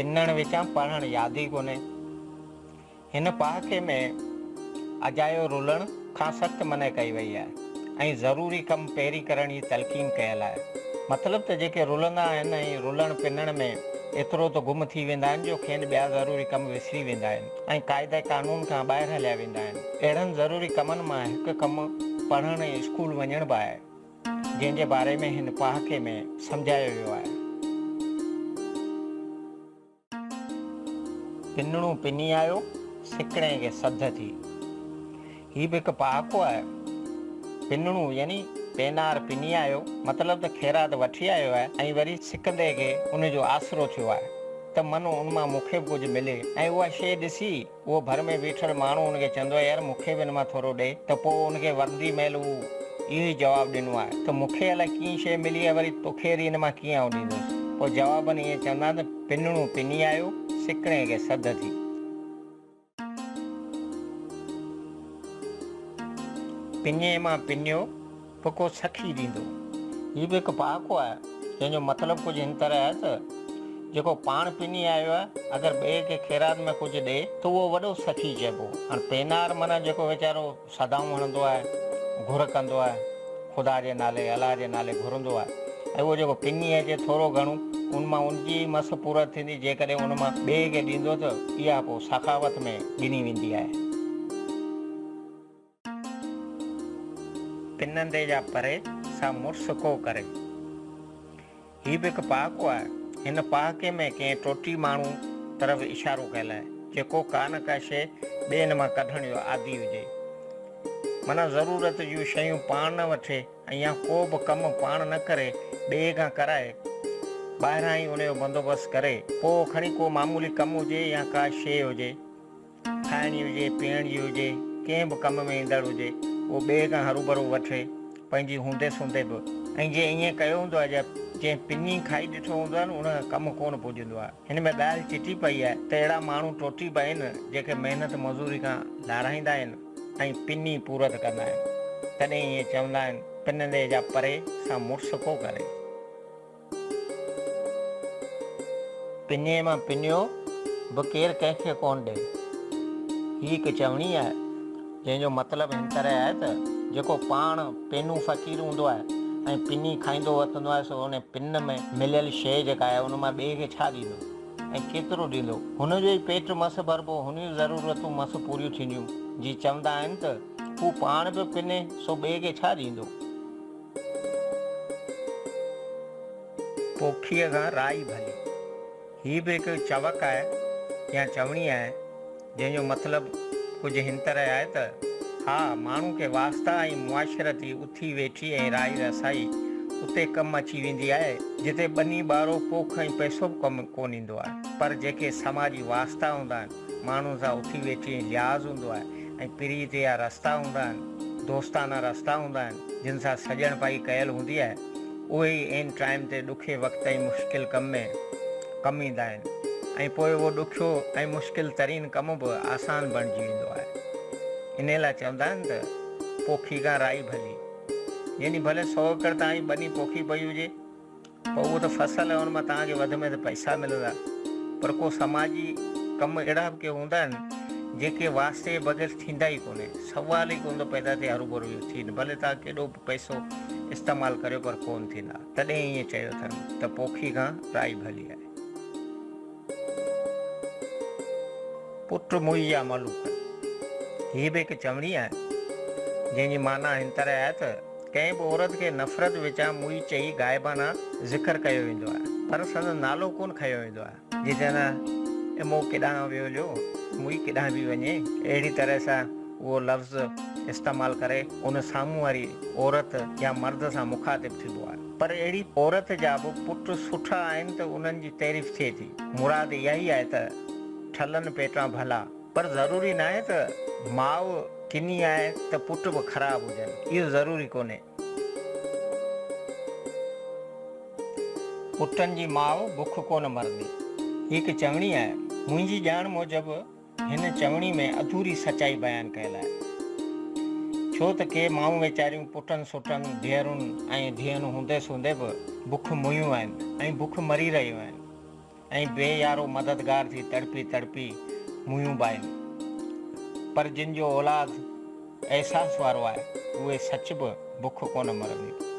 پنڻ وچان پڙهڻ ياد ئي ڪونهي. هن پهاڪي ۾ اجايو رلڻ کان سخت منع ڪئي وئي آهي ۽ ضروري ڪم پهرين ڪرڻ جي تلقين ڪيل آهي. مطلب ته جيڪي رلندا آهن ۽ رلڻ پنڻ ۾ ايترو ته گم ٿي ويندا آهن جو کين ٻيا ضروري ڪم وسري ويندا آهن ۽ قاعده قانون کان ٻاهر هليا ويندا آهن. اهڙن ضروري ڪمن مان هڪ ڪم پڙهڻ ۽ اسڪول وڃڻ به آهي. جنهن جي باري ۾ هن پهاڪي ۾ سمجهايو ويو آهي. پنڻو پني آيو، سڪڻي کي سڌ ٿي. هي به هڪ پهاڪو آهي. پنڻو يعني پينار پني آيو، مطلب ته خيرات وٺي آيو آهي ۽ وري سڪندي کي ان جو آسرو ٿيو آهي ته من ان مان مون کي به ڪجهه ملي ۽ اها شيء ڏسي اهو ڀر ۾ بيٺل ماڻهو هن کي چوندو آهي، يار مون کي به ان مان ٿورو ڏي ته پوء ان کي ورندي مهل هو اهو ئي جواب ڏنو آهي ته مون کي الائي ڪيئن شيء ملي آهي وري توکي وري ان مان ڪيئن آئون ڏيندس. پوء جوابن ائين چوندا آهن ته پنڻو پني آيو، سڪڻي کي سڌ ٿي. پڃي مان پڃيو، ڦڪو سکي ڏيندو. هي به هڪ پهاڪو آهي، جنهن جو مطلب ڪجهه هن طرح آهي ته، جيڪو پاڻ پني آيو آهي، اگر ٻئي کي خيرات ۾ ڪجهه ڏئي ته اهو وڏو سخي چئبو. هاڻ پينار معنيٰ جيڪو ويچارو صدائون هڻندو آهي، گهر ڪندو آهي، خدا جي نالي، الله جي نالي گهرندو آهي ۽ اهو جيڪو پني اچي ٿورو گهڻو ان مان ان جي ئي مس پورت ٿيندي، جيڪڏهن ان مان ٻئي کي ڏيندو ته اها پوء سخاوت ۾ ڳڻي ويندي آهي. پنندي جا پري، سا مڙس ڪو ڪري. هي به هڪ پهاڪو آهي. هن پهاڪي ۾ ڪنهن ٽوٽي ماڻهو طرف اشارو ڪيل آهي، جيڪو ڪا نه ڪا شيء ٻين مان ڪڍڻ جو عادي هجي. معنيٰ ضرورت جون شيون پاڻ نه وٺي ۽ يا ڪو به ڪم پاڻ نه ڪري، ٻئي کان ڪرائي، ٻاهران ئي ان جو بندوبست ڪري، پوء کڻي ڪو معمولي ڪم هجي يا ڪا شيء هجي. کائڻ جي هجي، پيئڻ جي هجي، ڪنهن به ڪم ۾ ايندڙ هجي، اهو ٻئي کان هروڀرو وٺي، پنهنجي هوندي سوندي به. ۽ جنهن ائين ڪيو هوندو آهي يا جنهن پني کائي ڏٺو هوندو آهي نه، ان کان ڪم ڪونه پڄندو آهي. هن ۾ ڳالهه چٽي پئي آهي ته اهڙا ماڻهو ٽوٽي به آهن، جيڪي محنت مزوري کان لارائيندا آهن ۽ پني پورت ڪندا آهن. تڏهن ائين چوندا آهن، پنندي جا پري، سا مڙس ڪو ڪري. پڃي مان پڃيو به ڪير ڪنهن کي ڪونه ڏئي. هي هڪ چوڻي آهي، جنهن جو مطلب هن طرح آهي ته جيڪو پاڻ پينو فقير هوندو آهي ۽ پني کائيندو وتندو آهي سو ان پن ۾ مليل شيء جيڪا آهي ان مان ٻئي کي ڇا ڏيندو ۽ ڪيترو ڏيندو. هن جو ئي پيٽ مس ڀربو، هن جون ضرورتون مس پوريون ٿينديون. جي چوندا آهن ته هو پاڻ پيو پني سو ٻئي کي ڇا ڏيندو. پوکيء کان رائي ڀلي. هي به هڪ چوڪ آهي يا چوڻي آهي، جنهن جو مطلب ڪجهه هن طرح آهي ته، ها، ماڻهو کي واسطا ۽ معاشرتي اٿي ويٺي ۽ رائي رسائي اتي ڪم اچي ويندي آهي، جتي ٻني ٻارو، پوک ۽ پئسو به ڪم ڪونه ايندو آهي، پر جيڪي سماجي واسطا هوندا آهن، ماڻهن سان اٿي ويٺي ۽ لحاظ هوندو آهي ۽ پريت جا رستا هوندا آهن، دوستانا رستا هوندا آهن، جن سان سڄڻپائي ڪيل هوندي آهي، اهي ئي عين ٽائيم تي ڏکي وقت ۽ مشڪل ڪم ۾ ڪم ايندا آهن ۽ پوء اهو ڏکيو ۽ مشڪل ترين ڪم به آسان بڻجي ويندو آهي. انهيء لاء چوندا آهن ته پوکي کان رائي ڀلي. يعني ڀلي سئو ايڪڙ توهان جي ٻني پوکي پئي هجي، پوء اهو ته فصل آهي ان مان توهان کي وڌ ۾ وڌ پئسا ملندا پر ڪو سماجي ڪم اهڙا به ڪي هوندا آهن جيڪي واسطي جي بغير ٿيندا ئي ڪونهي سوال ئي ڪونه ٿو پيدا ٿئي هروڀرو اهو ٿين ڀلي توهان ڪيڏو به پئسو استعمال ڪريو پر ڪونه ٿيندا تڏهن ائين چيو اٿن ته پوکي کان رائي ڀلي آهي. پٽ موئي جا ملوڪ، هيء به هڪ چوڻي آهي، جنهن جي معنيٰ هن طرح آهي ته ڪنهن به عورت کي نفرت وچان موئي چئي غائبانه ذڪر ڪيو ويندو آهي، پر سندس نالو ڪونه کنيو ويندو آهي. جيئن چوندا آهن، اي مئو ڪيڏانهن ويو هليو، موئي ڪيڏانهن پئي وڃي، اهڙي طرح سان اهو لفظ استعمال ڪري ان سامهون واري عورت يا مرد سان مخاطب ٿيبو آهي. پر اهڙي عورت جا به پٽ سٺا آهن ته انهن جي تعريف ٿئي ٿي. مراد اها ئي آهي ته ٺلهن پيٽان ڀلا. پر ضروري ناهي ته ماء ڪني آهي ته پٽ به خراب هجن. اهو ضروري ڪونهي. پٽن جي ماء بک ڪونه مرندي. هي هڪ چوڻي آهي. منهنجي ڄاڻ موجب هن چوڻي ۾ اڌوري سچائي بيان ڪيل آهي. ڇو ته ڪي مائون ويچاريون پٽن سوٽن، ڌيئرن ۽ ڌيئن هوندي سوندي به بک مويون آهن ۽ بک مري رهيون آهن. ۽ بي يارو مددگار ٿي تڙپي تڙپي منهيون بائين. پر جن جو اولاد احساس وارو آهي، اهي سچ به بک ڪونه مرنديون.